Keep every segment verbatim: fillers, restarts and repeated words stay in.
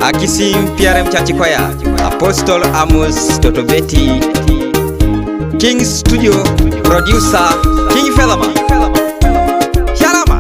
Akisim P R M Church Choir, Apostle Amos Toto Betty, King Studio Producer, King Felama. Shalama.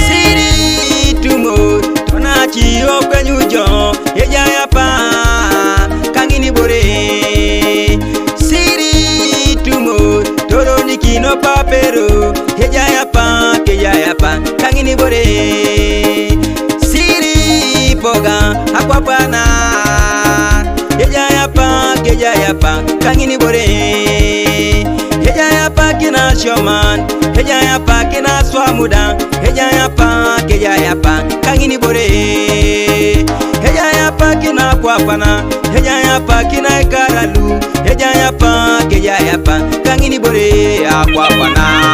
Siri tumo tona ci okwenyu jo, ejaya pa kangini bore. Siri tumo toro nikino papero, ejaya pa, kejaya pa kangini bore. Siri poga akwapana, ejaya pa, kejaya pa kangini bore. Ejaya pa kina shoman, ejaya pa kina swamuda, ejaya pa, kejaya pa kangini bore. Ejaya pa kina kwapana, ejaya pa kina ikaralu, ejaya pa, kejaya pa kangini bore akwapana.